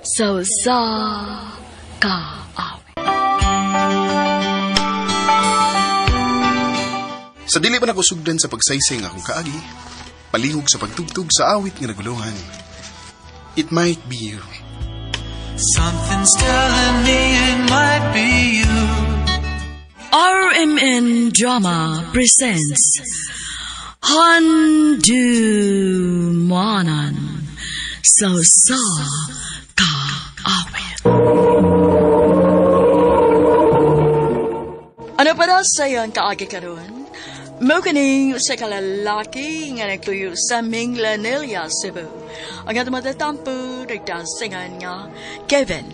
Sa usa ka awit. Sa dili pa nakusugdan sa pagsaysay nga akong kaagi, palihog sa pagtugtog sa awit nga naguluhan. It might be you. Something's telling me it might be you. RMN Drama presents Handumanan sa usa ka awit. Ano pa na sayon kaagi karon? Mao kining usa ka lalaki nga nagtuyo sa Minglanilla, Cebu. Ang atong matatampo nagdasingan nga Kevin.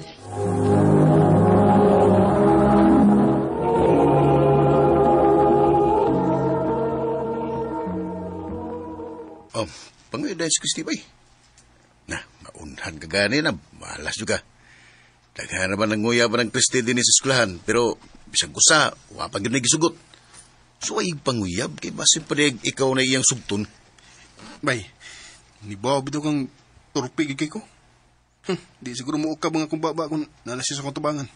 Oh, pangoy dahil si Christy bay. Na, maunhan ka gani na, malas juga. Daghan naman ang nguya ba ng Christy din sa eskwelahan, pero bisag usa, wa pa gyud gisugot. So ay panguyab, kay basin pa rin ikaw na iyang sugton. Bay, ni Bob daw kang turpi gid kay ko. Di siguro mo ukab nga akong baba kung nana siya sa akong tubangan.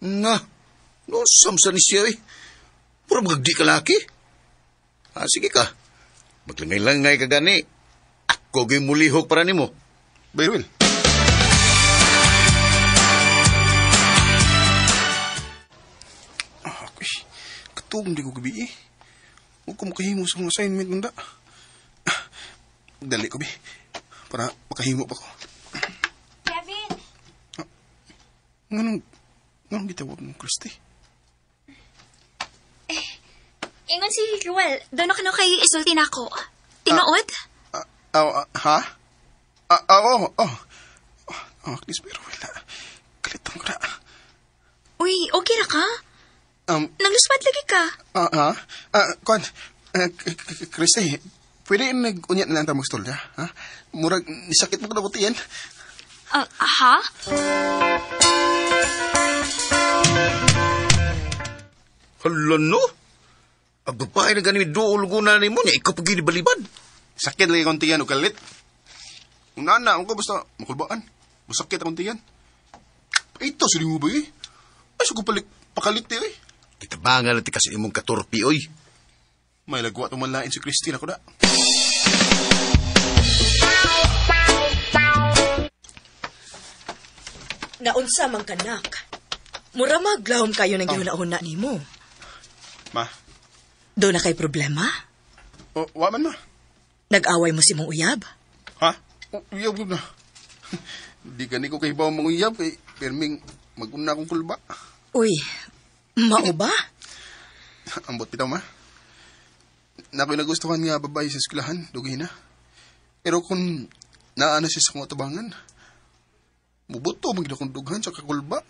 Nga, no samsa ni siya eh. Puro magdi ka laki. Ah, sige ka. Maglangay-langay ka gani. Ako gyud mulihok para nimo. Bay, Ruel. Ah, uy, katugong di ko gabi eh. Huwag ko makahimo sa akong assignment nanda. Ah, dali ko, bi. Para makahimo pa ko. Kevin! Ah, nganong gitawag mo, Christy? Eh, ingon si Ruel, doon ako na kay isulti na ako. Tinuod? Ha? Oo, oh. Oh, at least pero wala. Kalitong ko na. Uy, okay ra ka? Nangluswad lagi ka. Ha? Kuan, Christy, pwede nag-unya na lang tayo magstorya, ha? Murag, nisakit mo ko na butiyan. Ha? Hala no? Ang babae na ganun, duol ko na ni mo niya, ikaw pag balibad. Sakit lagi akong tiyan o kalit. Una na, ako basta makulbaan. Masakit akong tiyan. Ito, sino mo ba eh? Ay, suko palik, pakalit eh. Kitabangan natin kasi imong katorpi, oy. May lagwa tumalain si Christine ako na. Naunsa man kanak. Mura maglahom kayo ng gihuna-huna nimo. Ma? Doon na kay problema? O, wa man, ma. Nag-away mo si mong uyab? Ha? O, uyab na. Di gani ko kahibaw mong uyab kay pirming mag-una akong kulba. Uy, mao ba? Ambot bitaw, ma. Nako'y nagustuhan nga babae sa eskwelahan, dugay na. Pero kung naa na siya sa akong atubangan, mubuto man gid akong dughan sa kakulba.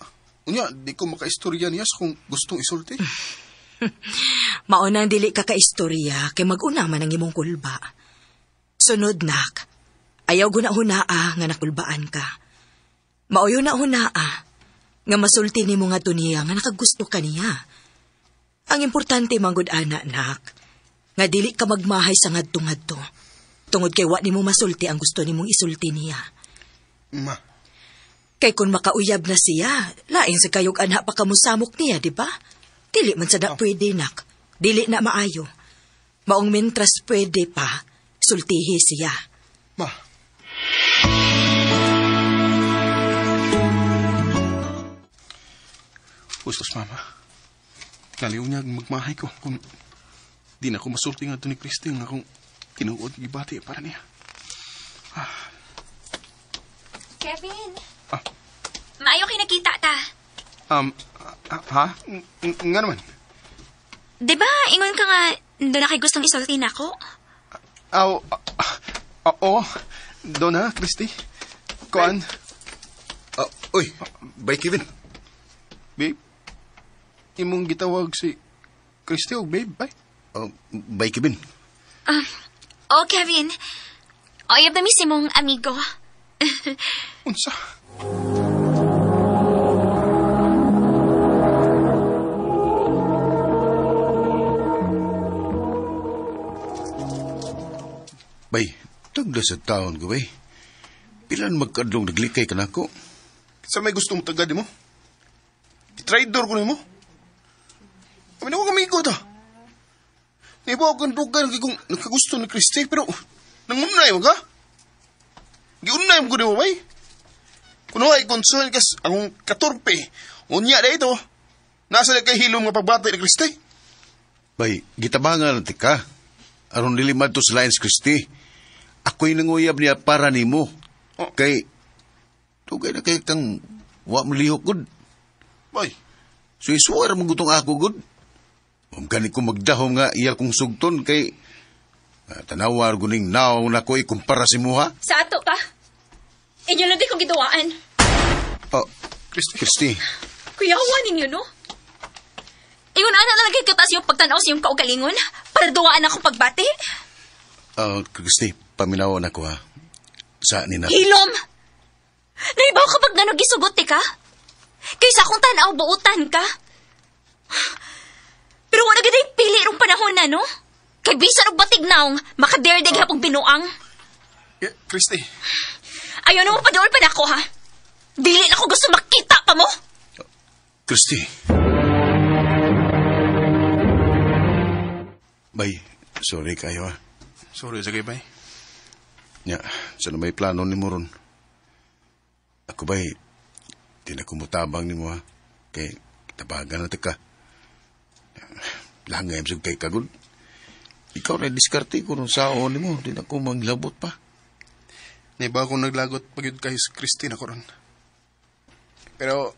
Unya, di ko makaistorya niya sa kung gustong isulti. Maunang dili ka kaistorya kay mag-una man ang imong kulba. Sunod nak, ayaw guna-hunaa nga nakulbaan ka. Maoyo na hunaa nga masulti nimo nga niya nga nakagusto ka niya. Ang importante manggod ana nak, nga dili ka magmahay sa ngadto-ngadto. Tungod kay wa nimo masulti ang gusto nimong isulti niya. Ma. Kay kung makauyab na siya, lain sa kayog anak pa kamusamok niya, di ba? Dili man sa da pwede nak. Dili na maayo. Maong mentras pwede pa, sultihi siya. Ma. Gustos, mama. Kaliw niya magmahay ko kung di na ko masulti nga ito ni Christy nga akong tinuod gibati para niya. Ah. Kevin. Ah. Maayo kay nakita ta. Ha? Nga naman? Diba, ingon ka nga, doon na kay gustong isulti na ako? Oo. Doon na, Christy. Kuan. Uy, bye, Kevin. Babe, imong gitawag si Christy o babe, bye. Bye, Kevin. Oh, Kevin. Oyab na miss imong amigo. Unsa? Bay, tagla sa taon ko, bay. Pilan magkadlong naglikay ka nako. Sa may gusto mo tagad mo? Traidor ko nimo. Kami na ko kamigo ta. Nibaw kang dugan kay kung nakagusto ni Christy, pero nangunay mo ka? Giunay mo ko nimo, bay? Kuno ay concern kas akong katurpe. Unya na ito. Nasa na kay hilom nga pagbati ni Christy. Bay, gitabangan na ka. Aron dili madto sa lines, Christy. Ako'y nanguyab niya para nimo. Oh. Kay, tugay na kay kang wa mo lihok, good. Bay. So isuwar mo gutong ako, good. Gani ko magdahom nga iya kong sugton kay tanawar guning naong nako ikumpara si muha. Sa ato pa. Inyo lang di kong giduwaan. Oh, Christy. Christy. Kuya, hawa ninyo, no? Ingon ana na lang kataas yung pagtanaw sa iyong kaugalingon para duwaan akong pagbati. Christy, paminaw na ko ha. Sa nina. Hilom! Naibaw kapag nanagisugot ka? Kaysa akong tanaw, buutan ka. Pero wala gid ay pili rong panahon na, no? Kay bisan og batig naong, makaderde hapong binuang. Yeah, Christy. Ayaw na mo paduol pa na ako, ha? Dili na ako gusto makita pa mo! Christy. Bay, sorry kayo, ha? Sorry, sige, bay. Nya, sana may plano ni mo ron. Ako, bay, di na kumutabang ni mo, ha? Kay, tabagan na ka. Langay, sa kay kagod. Ikaw na diskarte ko nung sao ni mo. Di na ko manglabot pa. Naiba akong naglagot pag yun kay Christine ako ron. Pero,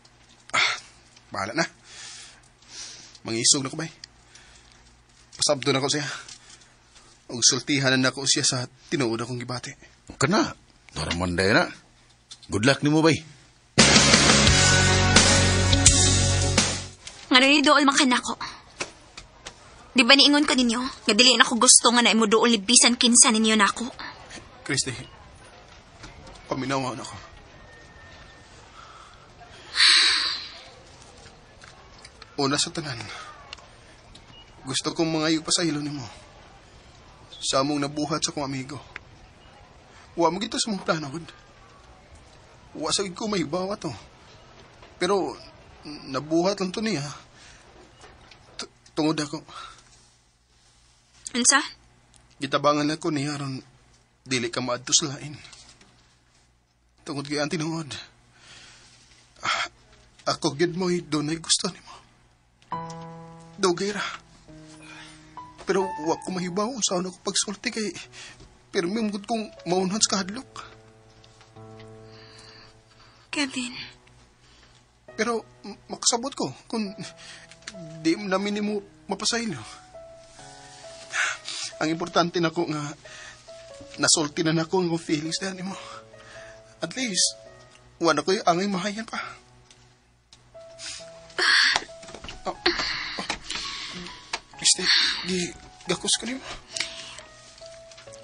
bahala na. Mangisog na ko, bay. Pasabdo na ko siya. Og sultihan na ko siya sa tinuod akong gibati. Ka na. Naramanday na. Good luck ni mo, bay. Nga rin dool man ka nako. Di ba niingon ko ninyo? Nga dili na ako gusto nga na imo dool ni bisan kinsa ninyo nako. Christy, paminawan ako. Una sa tanan, gusto kong mangayo pa sa ilo nimo. Sa among nabuhat sa kong amigo. Wa mo gito sa mong plano, gud. Wa sa ko mahibawa to. Pero nabuhat lang to niya. Tungod ako. Unsa? Gitabangan ako niya aron dili ka maadto sa lain. Tungod kay ang tinuod. Ako gid mo'y dunay gusto nimo. Dugay ra. Pero wa ko mahibaw sa ako pagsulti kay pero may mugod kong maunhan sa kahadlok. Kevin. Pero makasabot ko kung di namin nimo mapasaylo. Ang importante na ko nga nasulti na nako ang feelings na nimo. At least, wala ko yung angay mahayan pa. Oh, oh. Christy, gakos ko nimo.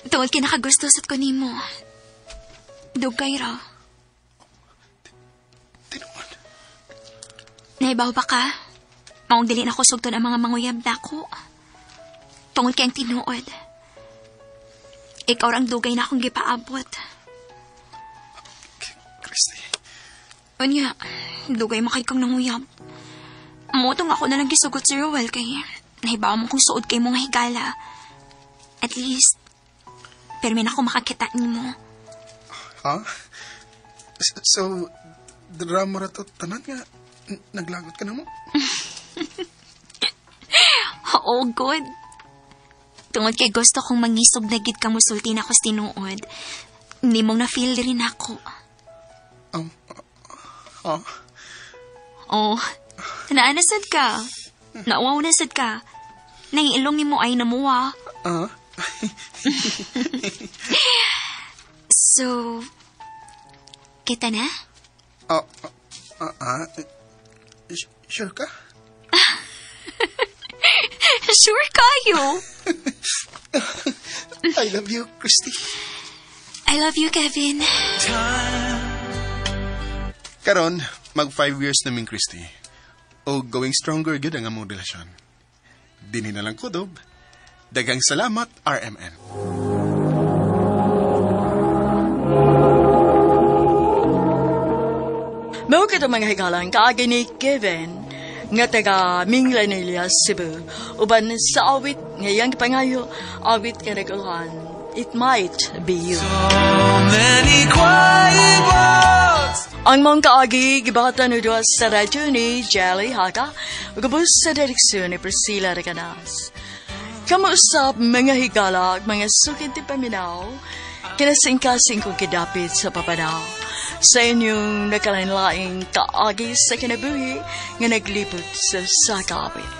Tungod kay nakagusto sa ko nimo. Dugay ra. Tinuod. Naibaw ba ka? Maong dili na ko sugton ang mga manguyab nako. Tungod kay ang tinuod. Ikaw rang dugay na akong gipaabot. Christy. Unya, dugay makay kang nanguyab. Motong ako na lang gisugot si Ruel kay nahibaw mo kung suod kay mong higala. At least, pero may na ako makakita nimo. Ha? So, drama ra to tanan nga naglagot ka na mo? Oo, good. Tungod kay gusto kong mangisog na gid kang musulti na ako sa tinuod. Hindi mong na-feel rin ako. Ha? Oh, naanasad ka. Nauwaw na sad ka. Nangiilong ni mo ay namuwa. Ah? So, kita na? Sure ka? Sure kayo. I love you, Christy. I love you, Kevin. Karon, mag 5 years na ming Christy. O going stronger gyud ang among relasyon. Dinhi na lang kudob. Daghang salamat, RMN. Mao kato, mga higalang, kaagi ni Kevin nga taga Minglanilla, Cebu. Uban sa awit nga iyang pangayo, awit nga nag-uluhan, "It Might Be You." So many quiet walks. Ang mga kaagi, gibahatan o sa radyo ni Jelly Haka, ug sa direksyon ni Priscilla Recanas. Kamuusap, mga higala, mga sukid ti paminaw, kinasingkasing kong kidapit sa papanaw sa inyong nakalain-laing kaagi sa kinabuhi nga naglibot sa usa ka awit.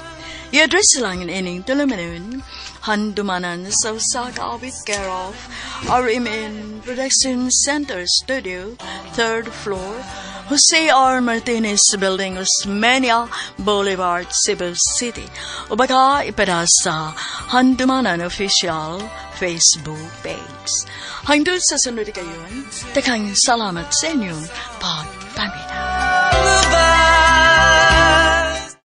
I-address lang ining tulumanon, Handumanan sa Usa Ka Awit, care of RMN Production Center Studio, third floor, Jose R. Martinez Building, Osmeña Boulevard, Cebu City. O baka ipada sa Handumanan Official Facebook page. Hangtod sa sunod kayon, daghang salamat sa inyong pagpaminaw.